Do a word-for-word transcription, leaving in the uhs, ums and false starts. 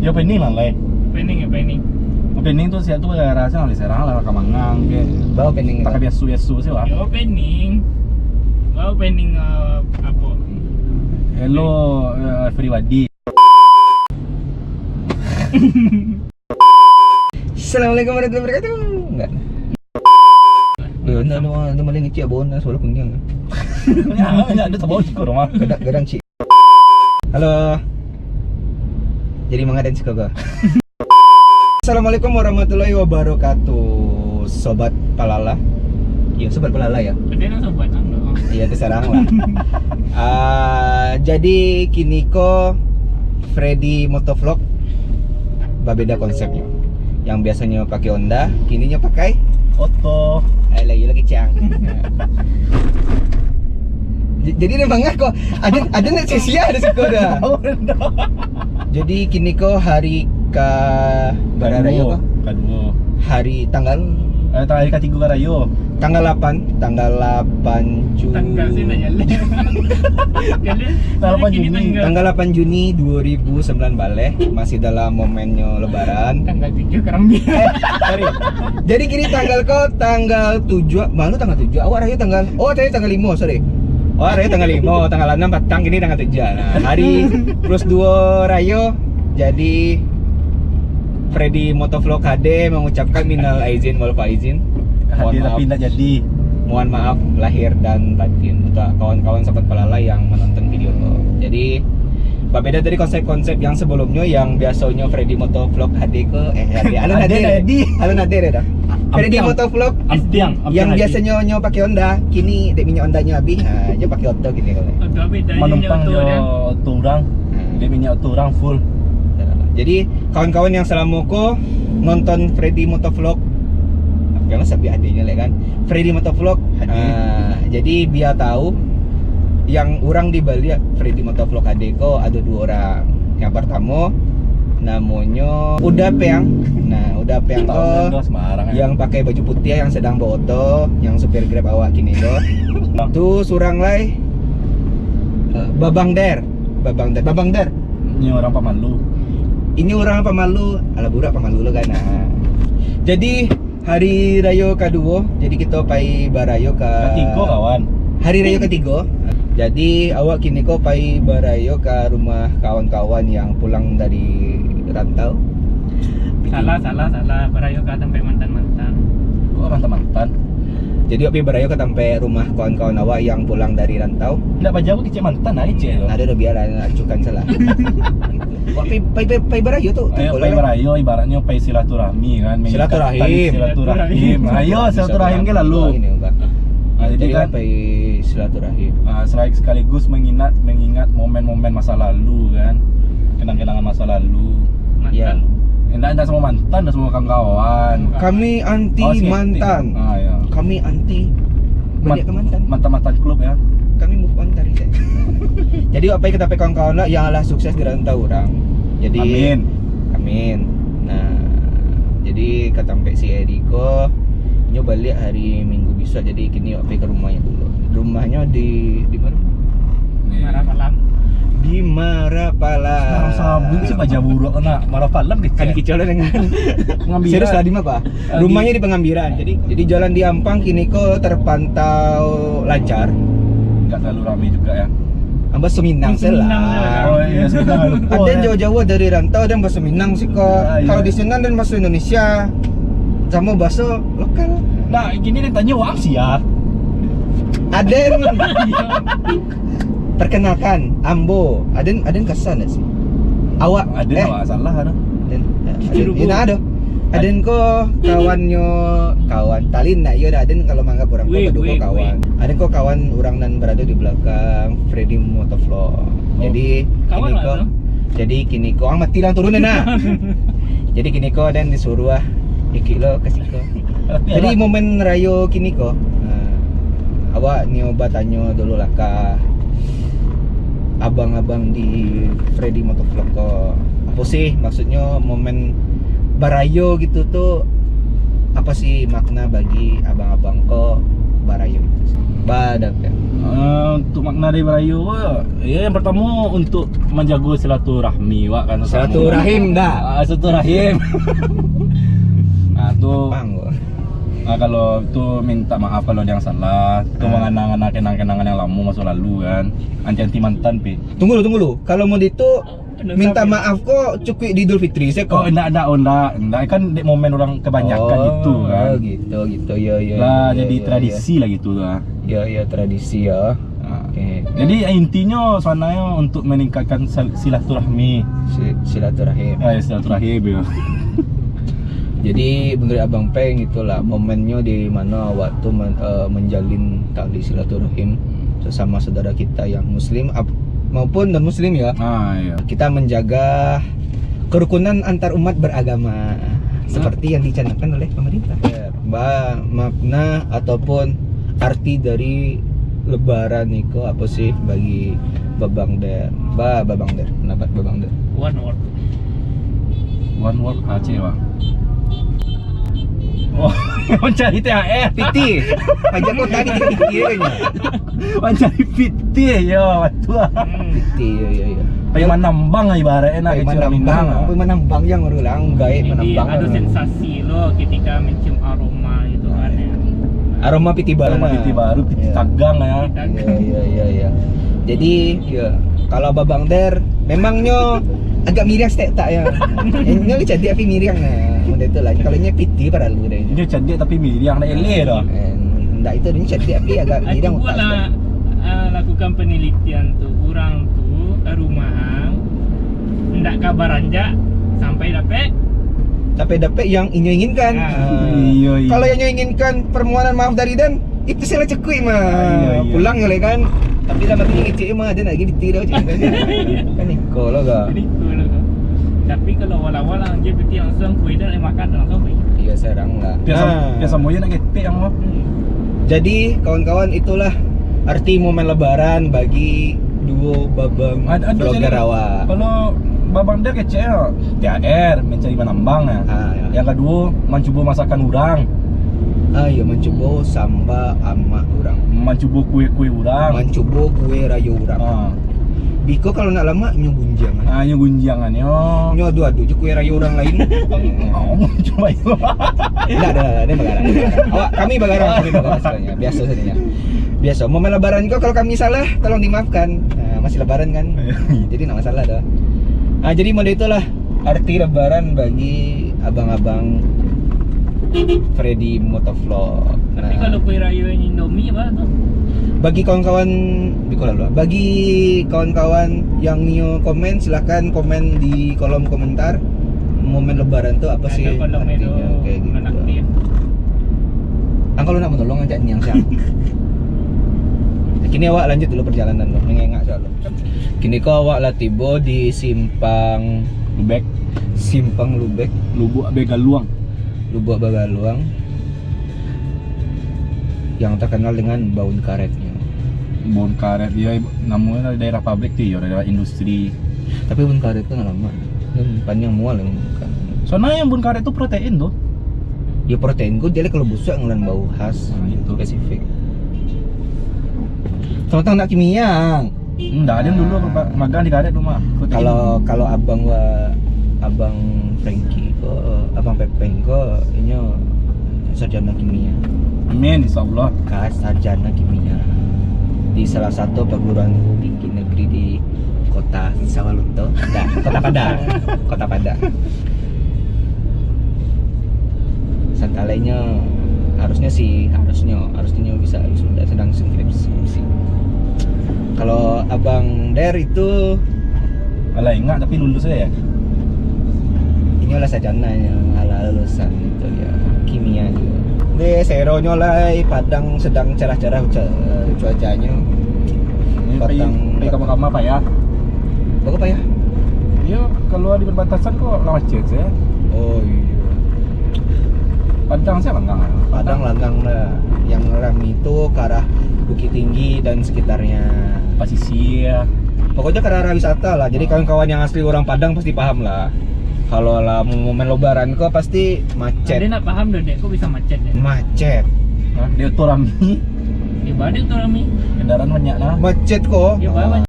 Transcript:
Yo, opening lah, lai. Opening, opening. Opening tu siap tu gara-gara siang lah, serang lah, ka mangang ke. Bawa opening tak tu. Biasu-biasu sih, wah. Yo, opening. Bawa opening, eh, apa? Hello, eh, everybody. Assalamualaikum warahmatullahi wabarakatuh. Enggak. Yo, anda, anda, anda malah ngecek abon, anda suara kuniang. Ya, ya, ada tabau siko rumah. Gadang, gadang, cik. Halo. Jadi, manga den siko ko? Assalamualaikum warahmatullahi wabarakatuh, Sobat Palala. Yo, Sobat Palala, yo. Ada nang sobat, nang doh. Iyo, terserah lah. Ah, jadi, kini ko Freddy Motovlog babeda konsepnyo. Yang biasonyo pakai Honda, kininyo pakai Oto. Eh, lagi, lagi, Cang. J-, jadi dia mangah ko. Ada, ada nak sia-sia ada siko dah. Tahu dah. Jadi, kini ko hari ka, bara rayo ko? Kaduo. Hari tanggal? Eh, tanggal hari katigo ka rayo. Tanggal lapan, tanggal lapan Juni. Tanggal sih nak jalan. Jalan. Tanggal lapan Juni. Tanggal lapan Juni dua ribu sembilan belas, masih dalam momennyo lebaran. Tanggal tujuh karambia. Eh, sorry. Jadi, kini tanggal ko tanggal tujuh, malu tanggal tujuh. Awak rayo tanggal, oh, tadi tanggal limo, sorry. Awak rayo tanggal limo, tanggal anam patang, kini tanggal tujuh. Nah, hari plus duo rayo, jadi Freddy Motovlog hadir mengucapkan minal aizin wal faizin. Mohon maaf. Hadir tapi indak jadi. Mohon maaf lahir dan batin untuk kawan-kawan Sobat Palala yang menonton video ko. Jadi, babeda dari konsep-konsep yang sebelumnyo, yang biasonyo Freddy Motovlog hadir ko, eh, hadir. Alun hadir. Hadir, hadir. Alun hadir dah. Freddy Motovlog ampiang, ampiang yang hadir. Biasonyo nyo pakai Honda, kini dek minyak Hondanya habis, ha, nyo pakai oto kini ko. Oto habis, tadi manumpang nyo oto jo dia. Oto urang. Hmm. Dek minyak oto urang full. Jadi, kawan-kawan yang salamo ko nonton Freddy Motovlog, kan sapi adiknyo lek kan. Freddy Motovlog. Hadir. Ah, jadi bia tahu yang urang di baliak Freddy Motovlog hadir ko ado duo urang. Yang partamo namonyo Uda Peang. Nah, Uda Peang ko yang pakai baju putiah yang sedang baoto, yang supir Grab awak kini ko. Tu surang lai, eh, Babang Der. Babang Der. Babang Der. Ini orang Pamalu. Ini orang Pamalu, alah burak Pamalu lo kan. Nah. Jadi, hari rayo kaduo, jadi kito pai barayo ka katigo, kawan. Hari rayo katigo. Jadi, awak kini ko pai barayo ka rumah kawan-kawan yang pulang dari rantau. Salah, salah, salah. Barayo ka tampek mantan-mantan. Kok mantan-mantan? Jadi, awak pai barayo ka tampek rumah kawan-kawan awak yang pulang dari rantau. Ndak bajauah kecek mantan, ah, kecek tu. Ado doh, biarlah, acukan salah. Wak pai, pai, pai, pai barayo tu. Ayo, pai barayo, ibaratnyo pai silaturahmi kan, silaturahim. Ayo, silaturahim kan lalu. Ini, Bang. Ah, jadi kan pai silaturahim. Ah, selain sekaligus mengingat, mengingat momen-momen masa lalu kan. Kenang-kenangan masa lalu. Mantan. Ya. Enggak, enggak semua mantan, enggak semua kawan-kawan. Kami anti mantan. Ah, ya. Kami anti baliak ka mantan. Mantan-mantan klub ya. Kami move on dari saya. Jadi, wak pai ka tampek kawan-kawan lah yang lah sukses di rantau urang. Jadi, amin. Amin. Nah, jadi ka tampek si Eri ko, nyo baliak hari Minggu bisuak, jadi kini wak pai ka rumahnyo dulu. Rumahnyo di, di mana? Di Marapalam. Di Marapalam. Sabu sih paja buruak nak Marapalam kecek. Kan kicau lah dengan. Pengambilan. Serius lah, di mana, Pak? Rumahnyo di Pengambiran. Jadi, jadi jalan di Ampang kini ko terpantau lancar. Enggak terlalu ramai juga ya. Bahasa Minang se lah. Oh iya, Minang. Aden jauah-jauah dari rantau, aden bahasa Minang siko. Ah, iya. Kalau di sinan aden bahasa Indonesia, samo bahasa lokal. Nah, gini den tanyo, waang sia. Aden. Perkenalkan, ambo. Aden, aden kasa ndak sih? Awak, aden eh, awak salah, aden. Aden, aden, ado. Aden ko kawannyo, kawan. Talin ndak iyo dah, aden kalau manganggap urang ko baduo ko kawan. Aden ko kawan urang nan barado di balakang Freddy Motovlog. Oh. Jadi, kawan kini ko, jadi kini ko, ah, mati lah, turun dah, nah. Jadi, kini ko aden disuruah, ah, ikik lo ka siko. Jadi, momen rayo kini ko, ah, awak nio batanyo dulu lah ka abang-abang di Freddy Motovlog ko. Apo sih maksudnyo momen barayo gitu tu? Apo sih makna bagi abang-abang ko? Barayo itu sih. Ba, dapek. Ah, untuk makna dari barayo, ya, yang pertama untuk menjaga silaturahmi, wak, kan, sama. Silaturahim dah. Ah, silaturahim. Ah, tu. Bang, gua. Ah, kalau tu minta maaf kalau ada yang salah. Tu, ah, mengenang-enang kenang-kenangan yang lama masa lalu, kan. Anti-anti mantan, pi. Tunggu dulu, tunggu dulu. Kalau mau itu, minta maaf ko cukuik di Idul Fitri sajo ko? Oh, ndak, ndak, oh, ndak. Ndak, kan dek momen urang kebanyakan gitu, kan. Oh, gitu, gitu. Ya, ya, lah, ya, jadi ya, tradisi lah gitu lah. Ya, ya, tradisi ya. Ah. Oke. Jadi, intinyo sabananyo untuk meningkatkan sil-, silaturahmi. Si-, silaturahim. Ah, ya, silaturahim, ya. Jadi, menurut Abang Peng, itulah momennya di mana awak tu men-, eh, menjalin tali silaturahim sesama saudara kita yang muslim ap-, maupun non muslim, ya. Ah, iya. Kita menjaga kerukunan antar umat beragama, nah, seperti yang dicanangkan oleh pemerintah. Ya, ba-, makna ataupun arti dari Lebaran niko apo sih bagi Babang Der? Ba, Babang Der, pendapat Babang Der. One word. One word aja, Bang. Oh, mencari T H R. Piti. Pajak kota ni piti aja. Mencari piti, yo, betul. Hmm. Piti, yo, yo, yo. Pai manambang ibaratnya nak. Pai manambang, pai manambang yang orang bilang gaek manambang. Jadi, ada sensasi lo ketika mencium aroma gitu kan, ya. Aroma piti baru. Aroma piti baru, piti tagang, ya. Piti tagang. Iya, iya, iya, iya. Jadi, ya, kalau Babang Der, memangnyo agak miriang setek tak, ya. Nyo cadiak tapi miriang, nah. Model tu lah. Kalau nyo piti paralu deh. Nyo cadiak tapi miriang, nak eleh dah. Eh, ndak itu, nyo cadiak tapi agak miriang. Cubolah, ah, lakukan penelitian tu. Urang tu ka rumah, ndak ka baranjak sampai dapek. Sampai dapek yang inyo inginkan. Ah. Iya, iya. Kalau yang inyo inginkan permohonan maaf dari den, itu salah cukuik mah. Ah, iya, iya. Pulang yo lai kan. Tapi dalam hati ngecek mah, den lagi piti dah, cek. Kan iko lah, kak. Kan iko lah, kak. Tapi kalau awal-awal lah, dia piti langsung, kue dan makan langsung pergi. Iya, serang lah. Biasa, nah, biasa moyo nak ketek yang mah. Hmm. Jadi, kawan-kawan, itulah arti momen Lebaran bagi duo Babang vlogger awak. Kalau Babang Der kecek, T H R, mencari manambang, nah. Ah, ya. Yang kaduo, mancubo masakan urang. Ah, iya, mancubo samba amak urang. Mancubo kue-kue urang. Mancubo kue rayo urang. Ah. Biko kalau nak lamak, nyo gunjiang. Ah, nyo gunjiang, nyo. Nyo adu-adu je kue rayo urang lain. Cuba itu. Ndak, ndak, ndak, ndak bagarang. Awak, kami bagarang, kami bagarang sebenarnya. Biasa saja. Biasa. Momen Lebaran ko kalau kami salah, tolong dimaafkan. Ah, masih Lebaran kan? Iya. Jadi ndak masalah dah. Ah, jadi model itulah arti Lebaran bagi abang-abang Freddy Motovlog. Tapi kalau kue rayo Indomie apa tu? Bagi kawan-kawan, bagi kawan-kawan yang nio komen, silahkan komen di kolom komentar. Momen Lebaran tu apa sih artinyo? Kayak gitu. Ang kalau nak menolong, ajak niang siang. Kini awak lanjut dulu perjalanan tu, mengengak soal. Kini ko awak lah tibo di simpang Lubek. Simpang Lubek. Lubuak Begaluang. Lubuak Begaluang. Yang terkenal dengan Baun Karetnya. Baun Karet, ya, namanya daerah pabrik tu, ya, daerah industri. Tapi Baun Karet tu ndak lama. Kan panjang mual yang bukan. Soalnya yang Baun Karet tu protein tu. Ya, protein ko jadi kalau busuak ngelan bau khas. Nah, itu. Spesifik. Tentang nak kimia. Ndak, ada dulu magang di karet rumah. Kalau, kalau abang wa, abang Frankie ko, abang Pepeng ko, inyo sarjana kimia. Amin, insyaallah. Ka sarjana kimia di salah satu perguruan tinggi negeri di kota Sawalunto. Ndak, Kota Padang. Kota Padang. Santalainyo harusnyo sih, harusnyo, harusnyo bisa wisuda, sedang skripsi. Kalau Abang Der itu, alah, ingat tapi lulus aja ya. Inyo lah sarjana yang ala lulusan itu ya, kimia juga. Di seronyo lah, Padang sedang cerah-cerah cuacanyo. Ini pai, pai kama-kama payah. Baa payah? Iyo, kalau di perbatasan ko lah macet se. Oh iyo. Padang se langang. Padang langang lah. Yang rami tu ka arah Bukittinggi dan sekitarnya. Pasisia. Pokoknyo ka arah wisata lah. Jadi kawan-kawan yang asli urang Padang pasti paham lah. Kalau lah momen Lebaran ko pasti macet. Ade nak paham doh, Dek, kok bisa macet, Dek? Macet. Hah? Di oto rami. Banyak tu rami. Kendaraan banyak nah. Macet ko. Ya, banyak.